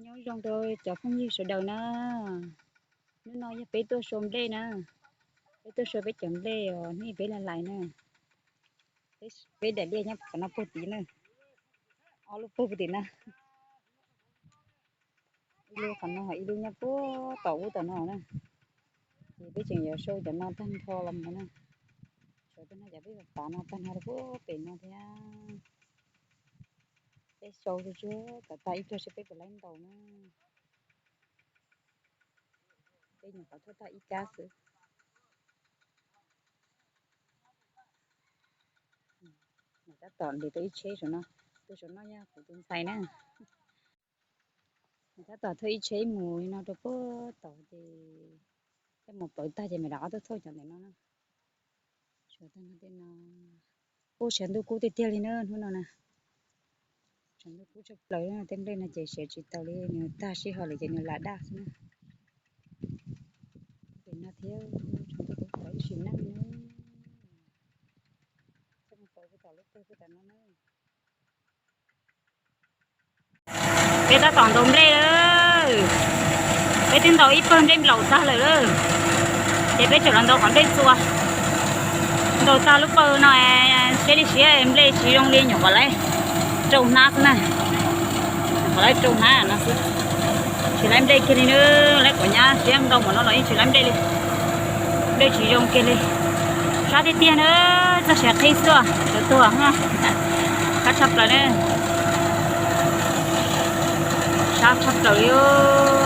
Nyob zoo rau cov phooj ywg sawv daws na. Hnub no yog peb tuaj sau nplej na. Peb tuaj sau peb cov nplej os, hnub peb laj lais na. Peb daim liaj nyob qhov no puag tid na. Ob lub puag tim na. Ib lub qhov no, ib lub nyob puag tom ub tom no na. Ces peb tseem yuav sau cov no tag nrho los mus na. Sau tag nrho cov peb pav no tag nrho rau puag pem no thiab. Peb sau tsuag tsuag kom tag ib pliag seb peb puas laib ntaus na. Peb nyuam qhuav tuaj tag ib kab xwb. Tab tom ntes tau ib tsheb saum no, tus saum no yog kuv tus ntxhais na. Tab tom thauj ib tsheb mus li no rau puag tod ces, coj mus pauv tag ces mam rov qab tuaj thauj cov ntawm no na. Suav tag no tej no, ub, siav ntuj kub tiag tiag li na hnub no na. Siav ntuj kub tshaj plaws, tej nplej no ces siav tsis taus li, nws tag sij hawm lawm ces nws lam daj xwb na. Pem no thiab, siav ntuj kub tau ib sim neej na. Coj mus pauv puag tom lub pawg puag tom no na. Peb tab tom ntaus nplej lawm. Peb twb ntaus ib pawg nplej nplaum tag lawm lawm, ces peb tseem los ntaus qhov nplej txua. Ntaus tag lub pawg no, siab li siab, nplej tsis zoo li, nyuam qhuav laib rau hnab xwb na. Nyuam qhuav laib rau hnab no xwb, tsis laib nplej kiag li na. Laib quav nyab siab ntau npaum no los yeej tsis laib nplej li. Nplej tsis zoo kiag li. Sab tiag tiag na, txog siav qhib xwb, sawv tuag. Sab tshaj plaws na. Sab tshaj plaws li os.